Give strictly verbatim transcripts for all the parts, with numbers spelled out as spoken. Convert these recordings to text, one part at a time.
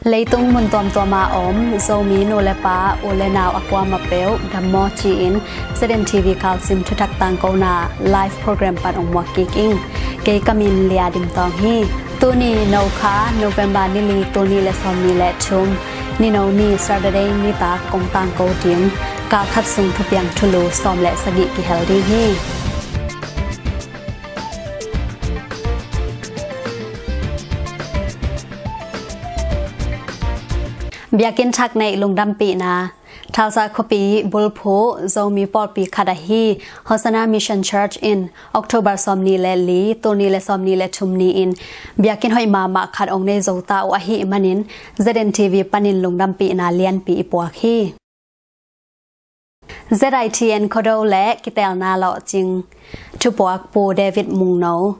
Leitung mun tuamtuam a om Zomi nu le pa, u le nau a kuamah peuh dammaw ci-in Z N T V Kalsim thuthak tangkona live program pan ong muak kik ing. Kei ka min Lia Dim Tawng hi. Tuni Nokha, November ni li, tul nih le sawmnih le thum, ni no ni, Saturday nitak kong tangko ding kalkhat sung thupiang thulu sawm le sagih kihel ding hi. Biakinn thak neih lungdampihna. Tulsa khuapi bulphuh Zomi pawlpi khat ahi Hosanna Mission Church in October sawmnih le li, tul nih le sawmnih le thum ni-in biakinn hoih mahmah khat ong nei zo ta uh ahih manin Z N T V panin lungdampihna lianpi i puak hi. Z I T N Khuado le kiteelna lawhcing. Thupuak Pu David Mungno.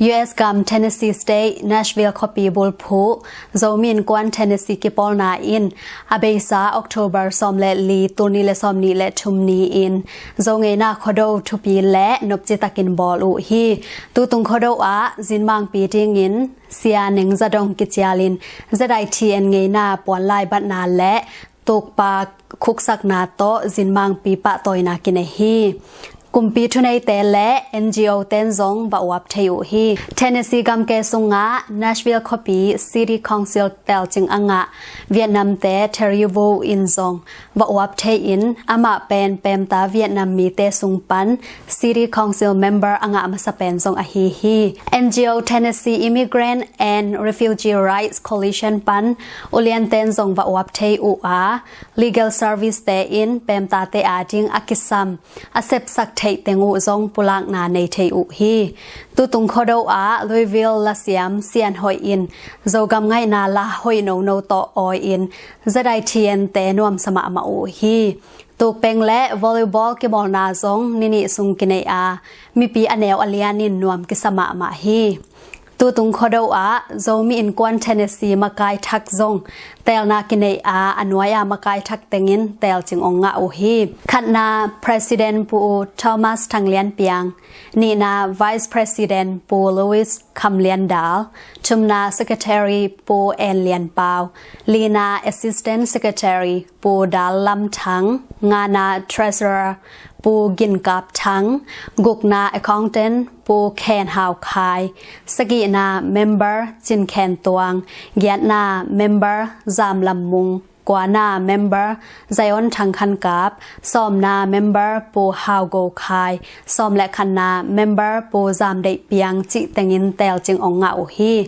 U S gam Tennessee State, Nashville khuapi bulphuh Zomi Innkuan Tennessee kipawlna in a beisa October sawm le li, tul nih le sawmnih le thum ni-in Zo ngeina Khuado thupi le nopci takin bawl uh hi. Tutung Khuado ah zinmangpi dingin Sia Neng Za Dong kicialin Z I T N ngeina puanlai batna le tukpa khuksakna tawh zinmangpi pahtawina kinei hi. Kumpi thuneite le N G O ten zong va uap thei uh hi. Tennessee gamke sungah Nashville khuapi City Council teelcing a ngah Vietnamte Terry Vo in zong va uap thei-in, amah pen pemta Vietnam mite sung pan City Council member a ngah masa pen zong ahi hi. N G O Tennessee Immigrant and Refugee Rights Coalition pan ulianten zong va uap thei uh a, legal service te in pemtate ading a kisam a sepsak theih teng uh zong pulakna nei thei uh hi. Tutung Khuado ah Louisville lasiam Sian Hoih in Zogam ngaihna la hoih nono tawh awi-in Z I T N te nuamsa mahmah uh hi. Tukpeng le volleyball kibawlna zong ni nih sung kinei a, mipi a neu a lianin nuam kisa mahmah hi. Tutung Khuado ah Zomi Innkuan Tennessee makai thak zong teelna kinei a, a nuai-a makai thak tengin teelcing ong ngah uh hi. Khatna President Pu Thomas Thang Lian Piang, nihna Vice President Pu Louis Kham Lian Dal, thumna Secretary Pu En Lian Pau, lina Assistant Secretary Pu Dal Lam Thang, ngana Treasurer Pu Gin Kap Thang, gukna Accountant Pu Khen Hau Khai, sagihna member Cin Khen Tuang, giatna member Zam Lam Mung, kuana member Zion Thang Khan Kap, sawmna member Pu Hau Go Khai, sawm le khatna member Pu Zam Deih Piang cih tengin teelcing ong ngah uh hi.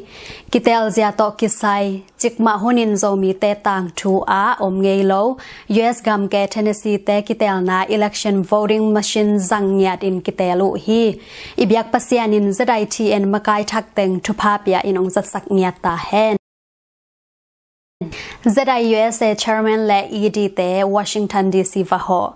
Kiteelzia tawh kisai cikmah hunin Zomite tangthu ah om ngei lo U S gamke Tennessee te kiteelna election voting machine zang ngiatin kiteel uh hi. I biak Pasian in Z I T N makai thak teng thupha pia in ong zatsak ngiat ta hen. Z I U S A Chairman le E D te Washington D C va hawh.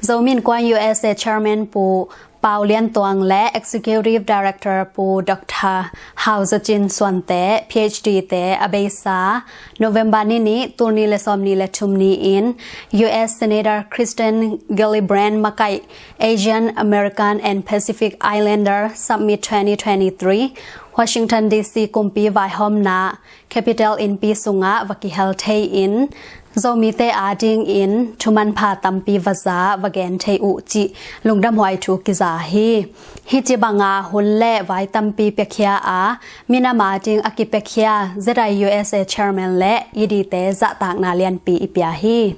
Zomi Innkuan U S A Chairman Pu Pau Lian Tuang le Executive Director Pu Doctor Hau Za Cin Suante, P H D te a beisa November ni nih, tul nih le sawmnih le thum ni-in U S Senator Kirsten Gillibrand makaih Asian American and Pacific Islander Summit twenty twenty-three Washington D C kumpi vaihawmna Capitol innpi sungah va kihel thei-in, Zomite adingin thumanpha tampi va za, va gen thei uh cih lungdamhuai thu kiza hi. Hih ci banga hun le vai tampi piakhia a, minam ading a kipiakhia Z I U S A Chairman le E D te zahtakna lianpi i pia hi.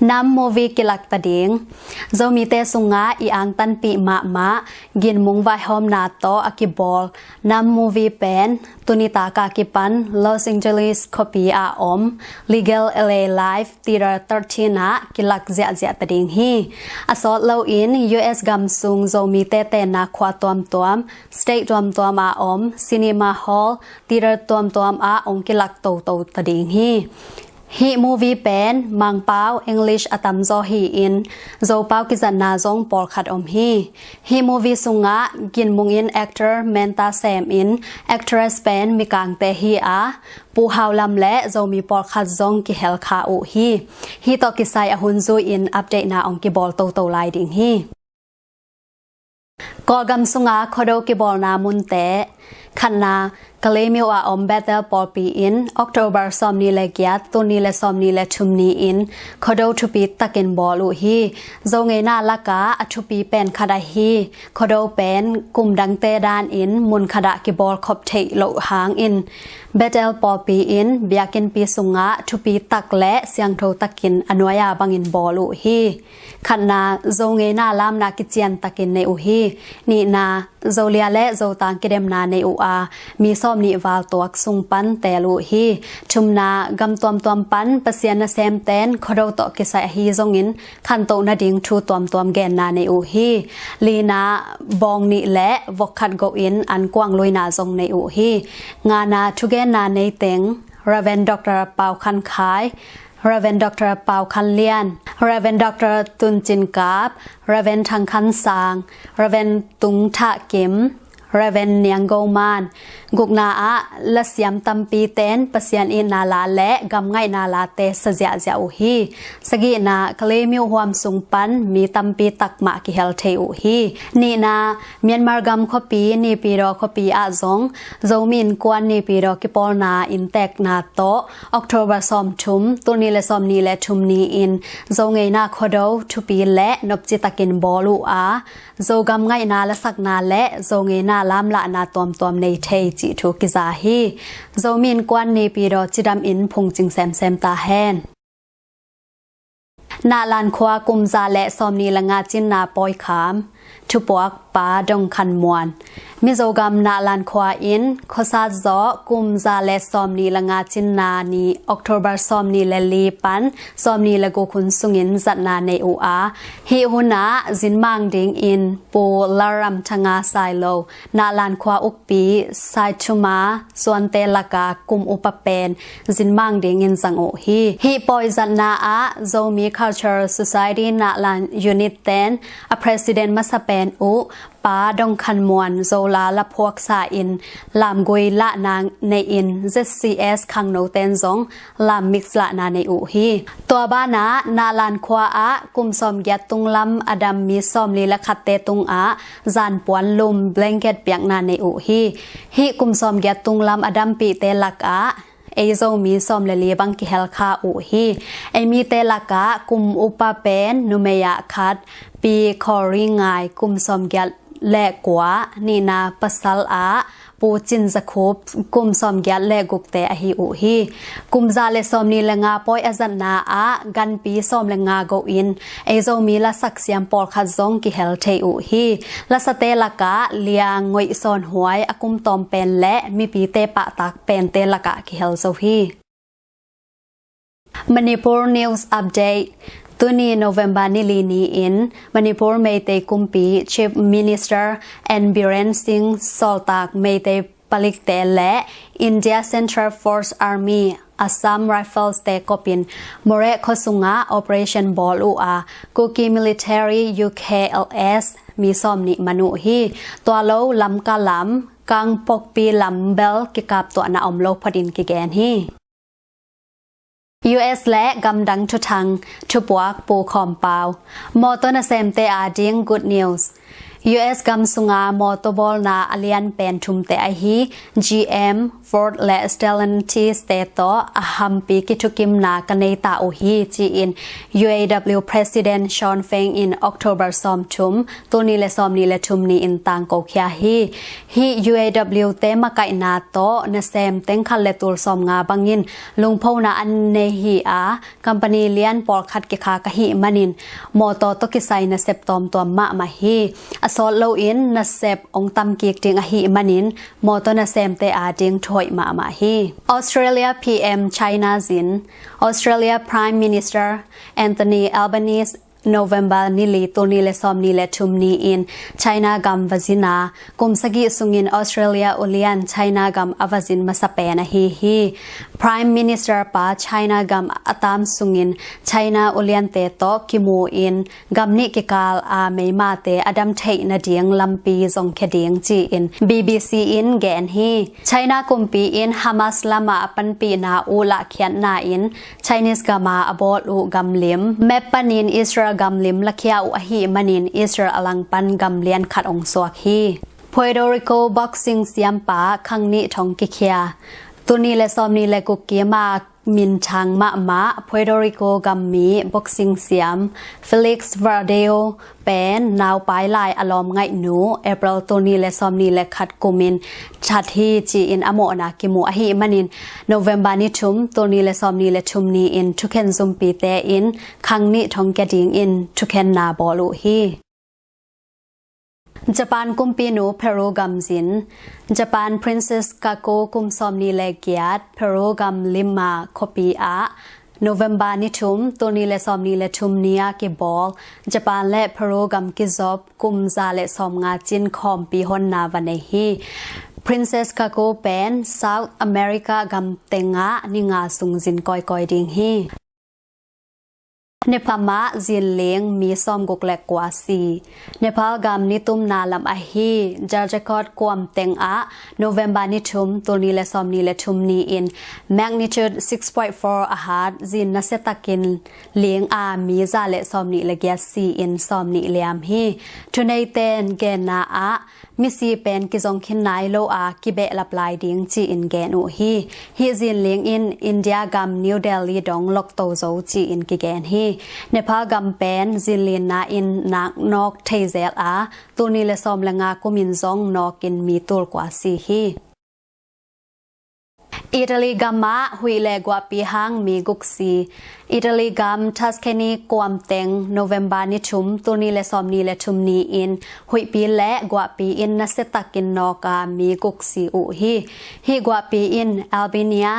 Nam movie kilak ta ding. Zomite sungah i angtanpih mahmah, ginmung vaihawmna tawh a kibawl Nam movie pen tuni taka kipan Los Angeles khuapi a om Regal L A Live Theater thirteen ah kilak ziahziah ta ding hi. A sawt loin U S gam sung Zomite tenna khua tuamtuam, state tuamtuam a om cinema hall, theater tuamtuam ah ong kilak toto ta ding hi. Hih movie pen Mangpau, English a tamzaw hi-in, Zopau kizatna zong pawlkhat om hi. Hih movie sungah ginmungin actor Menta Sem in, actress pen Mikangte hi a, Pu Hau Lam le Zomi pawlkhat zong kihel kha uh hi. Hih tawh kisai a hun zui-in update na ong kibawl toto lai ding hi. Kawlgam sunga Khuado kibawlna munte. Khatna, Kalaymyo ah om Bethel pawlpi in October sawmnih le giat, tul nih le sawmnih le thum ni-in Khuado thupi takin bawl uh hi. Zo ngeina lakah a thupi pen khat ahi Khuado pen kum dangte danin mun khatah kibawl khop theih loh hangin Bethel pawlpi in biakinnpi sungah thupi tak le siangtho takin a nuai-a bangin bawl uh hi. Khatna, Zo ngeina lamna kician takin nei uh hi. Nihna, Zolia le Zotang kidemna nei uh a, mi sawmnih val tuak sung pan teel uh hi. Thumna, gam tuamtuam pan Pasian nasemten Khuado tawh kisai ahi zongin khantoh nading thu tuamtuam genna nei uh hi. Lina, bawng nih le vok khat gohin ankuang luina zong nei uh hi. Ngana, thugenna nei teng Rev. Doctor Pau Khan Khai, Rev. Doctor Pau Khan Lian, Rev. Doctor Tun Cin Kap, Rev. Thang Khan Sang, Rev. Tung Thah Kim, Rev. Niang Go Man. Gukna ah lasiam tampi ten Pasian itna la le gam ngaihna late sa ziahziah uh hi. Sagihna, Kalaymyo huam sung pan mi tampi tak mah kihel thei uh hi. Nihna, Myanmar gam khuapi Naypyidaw khuapi ah zong Zomi Innkuan Naypyidaw kipawlna inntekna tawh October sawmthum, tul nih le sawmnih le thum ni-in Zo ngeina Khuado thupi le nopci takin bawl uh a, Zogam ngaihna lasakna le Zo ngeina lamlahna tuamtuam nei thei cih thu kiza hi. Zomi Innkuan Naypyidaw cidam in phungcing semsem ta hen. Nahlan khua kum za le sawmnih le nga cinna pawikham. Thupuak Pa Dong Khan Muan. Mizogam Nahlan khua in khuasat zawh kum za le sawmnih le nga cinna ni October sawmnih le li pan sawmnih le guk hun sungin zatna nei uh a, hih hunah zinmang dingin Pu Lalram Thanga Sailo, Nahlan khua ukpi Saithuma suante laka kum upa pen zinmang dingin zang uh hi. Hih pawizatna ah Zomi Cultural Society Nahlan Unit ten a president masa pen uh Pa Dong Khan Muan Zola laphuaksa in lamgui lahna nei-in Z C S khangno ten zong lam mix lahna nei uh hi. Tua banah Nahlan khua ah kum sawmgiat tunglam a dam mi sawmli le khatte tungah zanpuan lum blanket piakna nei uh hi. Hih kum sawmgiat tunglam a dampihte lakah ei Zomi sawm le li bang kihel kha uh hi. Ei mite lakah kum upa pen numei ah khat Pi Khaw Ri Ngai kum sawmgiat le kua, nihna pasal ah Pu Cin Za Khup kum sawmgiat le gukte ahi uh hi. Kum za le sawmnih le nga pawi a zatna ah ganpi sawm le nga go in ei Zomi lasak siam pawlkhat zong kihel thei uh hi. Lasate lakah Liang Ngoih Sawn Huai a kum tawm pen le mipite pahtak pente lakah kihel zo hi. Manipur News Update. Tuni November ni li ni-in Manipur Meitei kumpi Chief Minister N Biren Singh sawltak Meitei palikte le India Central Force Army, Assam Rifles te kopin Moreh khua sungah operation bawl uh a, Kuki Military U K L S mi sawmnih man uh hi. Tua lo Lamka lam Kangpokpi lam bel kikaptuahna om lo photin kigen hi. U S le gamdang thuthang, thupuak Pu Khawm Pau. Mawtaw nasemte ading good news. U S gam sunga mawtaw bawlna a lian pen thumte ahi G M, Ford le Stellantis te tawh a hampi kithukimna ka nei ta uh hi, ci-in U A W President Shawn Fain in October sawmthum, tul nih le sawmnih le thum ni-in tangko khia hi. Hih U A W te makaihna tawh nasem teng khat le tul sawmnga bangin lungphona an nei hi a, company lian pawlkhat kikhak ahih manin mawtaw tawh kisai nasep tawmtuam mahmah hi. A sawt loin nasep ong tamkik ding ahih manin mawtaw nasemte ading thuhoih mahmah hi. Australia P M China zin. Australia Prime Minister Anthony Albanese November ni li, tul nih le sawmnih le thum ni-in China gam va zin a, kum sagih sungin Australia ulian China gam a va zin masa pen ahi hi. Prime Minister pa China gam a tam sungin China uliante tawh kimu in gam nih kikal a meimate a dam theih nading lampi zong khia ding ci-in B B C in gen hi. China kumpi in Hamas lamah a panpihna uh lahkhiatna in Chinese gama a bawl uh gamlim map panin Israel gamlim lakhia uh ahih manin Israel a langpan gam lian khat ong suak hi. Puerto Rico boxing siampa khang nih thong kikhia. Tul nih le sawmnih le guk kim a minthang mahmah Puerto Rico gammi boxing siam Felix Verdejo pen naupai lai a lawm ngaihnu April tul nih le sawmnih le khat kumin that hi ci-in a mawhna kimu ahih manin November ni thum tul nih le sawmnih le thum ni-in thukhen zumpite in khang nih thong kia dingin thukhenna bawl uh hi. Japan kumpinu Peru gam zin. Japan Princess Kako kum sawmnih le giat Peru gam Lima khuapi ah November ni thum tul nih le sawmnih le thum ni a kibawl Japan le Peru gam kizop kum za le sawmnga cin khawmpi honna va nei hi. Princess Kako pen South America gam tengah ni nga sung zin kawikawi ding hi. Nepal ah zinling mi sawmguk le kua si. Nepal gam nitumna lam ahi Jaljakot kuam tengah November ni thum tul nih le sawmnih le thum ni-in magnitude six point four a hat zin nasiatakin ling a mi za le sawmnih le giat si-in sawmnih liam hi. Thuneiten genna ah misi pen kizong khin nai lo a kibehlap lai ding ci-in gen uh hi. Hih zinling in India gam New Delhi dong lokto zo ci-in kigen hi. Nepal gam pen zinlinna in nak nawk theizel a tul nih le sawm le nga kumin zong nawkin mi tul kua si hi. Italy gam ah huih le guahpi hang mi guk si. Italy gam Tuscany kuam teng November ni thum tul nih le sawmnih le thum ni-in huihpi le guahpi in nasiatakin nawk a mi guk si uh hi. Hih guahpi in Albania,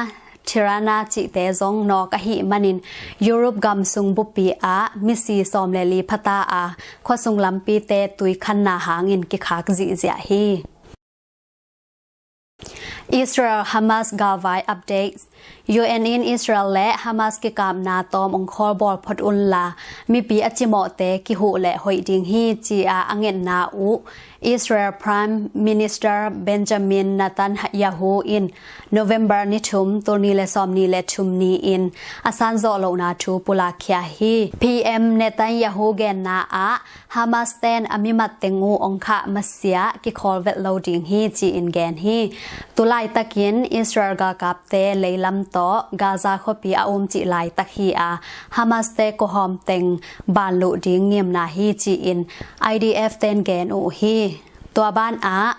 Tirana cihte zong nawk ahih manin Europe gam sung buppi ah misi sawm le li phata a khuasung lampite tui khanna hangin kikhak zihziah hi. Israel Hamas galvai updates. U N in Israel le Hamas kikapna tawm ong khawl bawl phot unla mipi a cimawhte kihuh le hoih ding hi ci-a a ngetna uh Israel Prime Minister Benjamin Netanyahu in November ni thum tul nih le sawmnih le thum ni-in a sanzawh lohna thu pulakkhia hi. P M Netanyahu genna ah Hamas ten a mimat teng uh ong khah masiah kikhawl vet lo ding hi ci-in gen hi. Tulaitakin Israel galkapte leilam tawh Gaza khuapi a um cih laitak hi a Hamas te kuahawm teng banluh ding ngimna hi ci-in I D F ten gen uh hi. Tua banah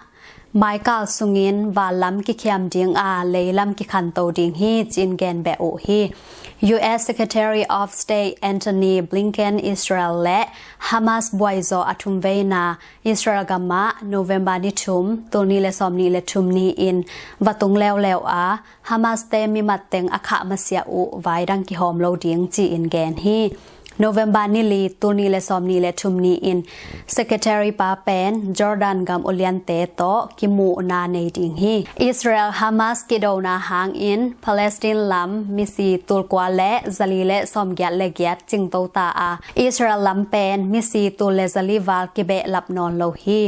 maikal sungin vanlam kikhiam ding a leilam kikhanto ding hi ci-in gen beh uh hi. U S Secretary of State Antony Blinken Israel le Hamas buaizaw a thumveina Israel gam ah November ni thum tul nih le sawmnih le thum ni-in va tung leuleu a Hamas te mimat teng a khah masiah uh vaidang kihawm lo ding ci-in gen hi. November ni li tul nih le sawmnih le thum ni-in Secretary pa pen Jordan gam uliante tawh kimuhna nei ding hi. Israel Hamas kidona hangin Palestine lam misi tul kua le zali le sawmgiat le giat cingto ta a Israel lam pen misi tul le zali val kibehlap nawn lo hi.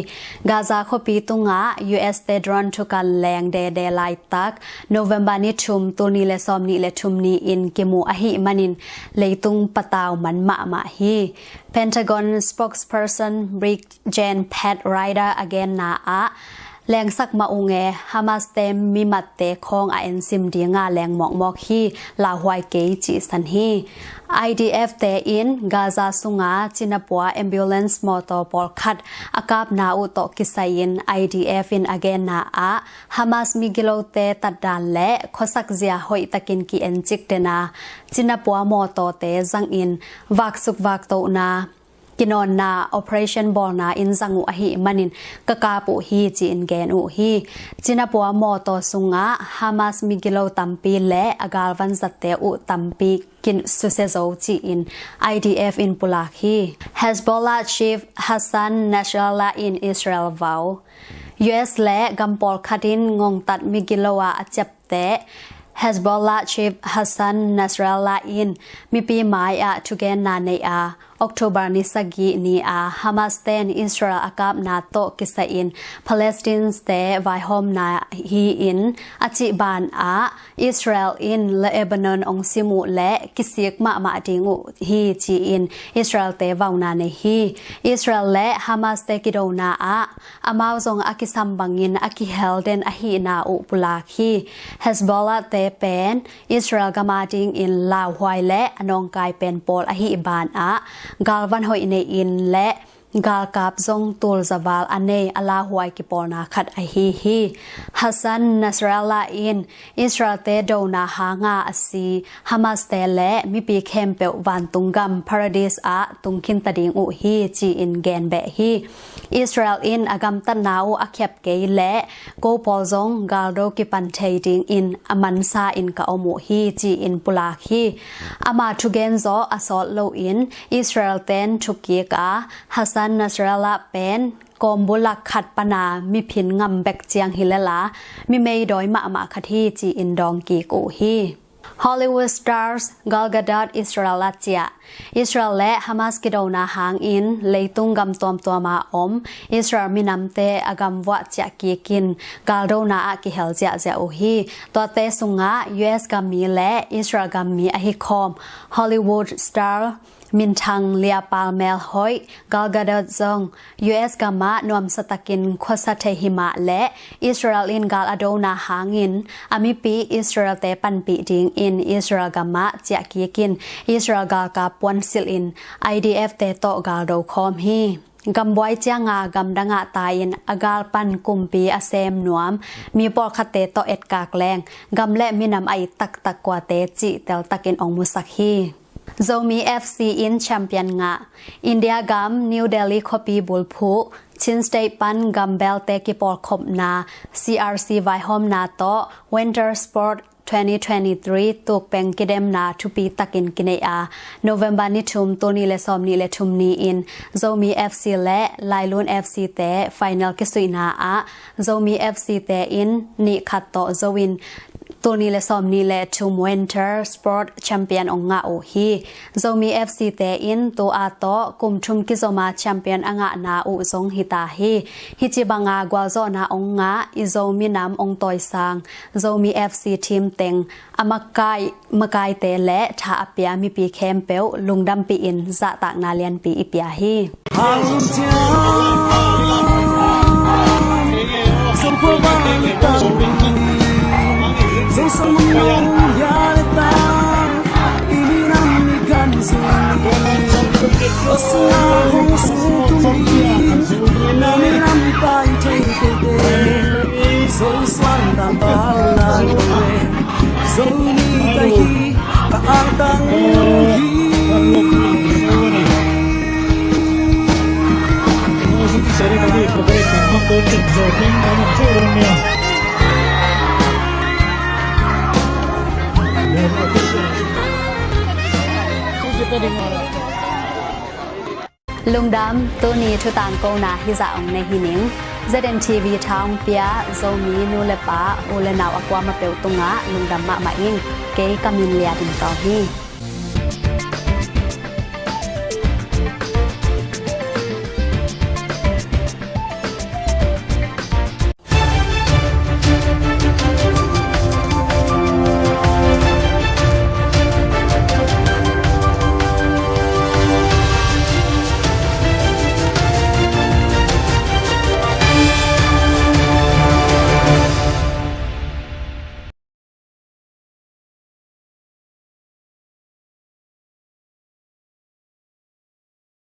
Gaza khuapi tungah U S te drone thukan leng dede laitak November ni thum tul nih le sawmnih le thum ni-in kimu ahih manin leitung patau man mahmah hi. Pentagon spokesperson Brig Gen Pat Ryder a genna ah lengsak mah ung e, Hamas te mimatte khawng a ensim dinga leng mawkmawk hi, lauhuai kei cihsan hi. I D F te in Gaza sunga cinapua ambulance mawtaw pawlkhat a kapna uh tawh kisai-in I D F in a genna ah Hamas migilote tatdan le khuasakzia hoihtakin ki-encik dena cinapua mawtawte zangin vaksuk vaktohna kinawnna operation bawlna in zang uh ahih manin ka kap uh hi ci-in gen uh hi. Cinapua mawtaw sungah Hamas migilo tampi le a galvan zatte uh tampi kisusia zo ci-in I D F in pulak hi. Hezbollah chief Hassan Nasrallah in Israel vau. U S le gam pawlkhat in ngongtat migilo a a ciapteh Hezbollah chief Hassan Nasrallah in mipi mai-ah thugenna nei a October ni sagih ni-a Hamas ten Israel a kapna tawh kisai-in Palestine te vaihawmna hi-in a cih banah Israel in Lebanon ong sim uh leh kisik mahmah ding uh hi ci-in Israel te vauna nei hi. Israel le Hamas te kidona ah amau zong a kisam bangin a kihel den ahihna uh pulak hi. Hezbollah te pen Israel gam a dingin lauhuai le a nawngkai pen pawl ahih banah galvan hoih nei-in le galkap zong tul zaval a nei a lauhuai kipawlna khat ahi hi. Hassan Nasrallah in Israel te dona hanga a si Hamas te le mipi khempeuh vantung gam Paradise ah tungkhin ta ding uh hi ci-in gen beh hi. Israel in a gamtatna uh a khiap kei leh ko pawl zong galdo kipan thei dingin a mansa in ka om uh hi ci-in pulak hi. Ama thugen zawh a sawt loin Israel ten thukik a Hassan Nasrallah pen kawmbulak khat pana miphin ngam bek ciang hi lel a mi meidawi mahmah khat hi ci-in dawng kik uh hi. Hollywood stars Gal Gadot Israel a ciah. Israel le Hamas kidona hangin leitung gam tuamtuama om Israel minamte a gamvuah ciah kikin galdona ah kihel ziahziah uh hi. Tuate sungah U S gammi le Israel gammi ahi khawm Hollywood star minthang liapal melhoih Gal Gadot zong U S gamah nuamsa takin khuasa thei himah le Israel in gal a dona hangin a mipi Israel te panpih dingin Israel gamah ciah kikin Israel galkap puansilh in I D F te tawh galdo khawm hi. Gambuai cianga gamdangah tai-in a galpan kumpi a sem nuam mi pawlkhatte tawh etkak leng gam le minam a it taktak kuate cih teltakin ong musak hi. Zomi F C in champion ngah. India gam New Delhi khuapi bulphuh Chin State pan gambelte kipawlkhopna C R C vaihawmna tawh Winter Sport twenty twenty-three tukpeng kidemna thupi takin kineih a November ni thum tul nih le sawm nih le thum ni-in Zomi F C le Lailun F C te final kisuihna ah Zomi F C te in nih khat tawh zo in tul nih le sawm nih le thum Winter Sport Champion ong ngah uh hi. Zomi F C te in tua tawh kum thum kizoma champion a ngahna uh zong hita hi. Hici banga gualzawhna ong ngah i Zomi nam ong tawisang Zomi F C team teng a makai makaite le tha a pia mipi khempeuh lungdampihin zahtakna lianpi i pia hi. Lungdam, tuni thu tangkona hizah ong nei hi ning. Z N T V tha ong pia Zomi nu le pa, u le nau a kuamah peuh tungah lungdam mahmah ing. Kei ka min Lia Ding Tawng hi.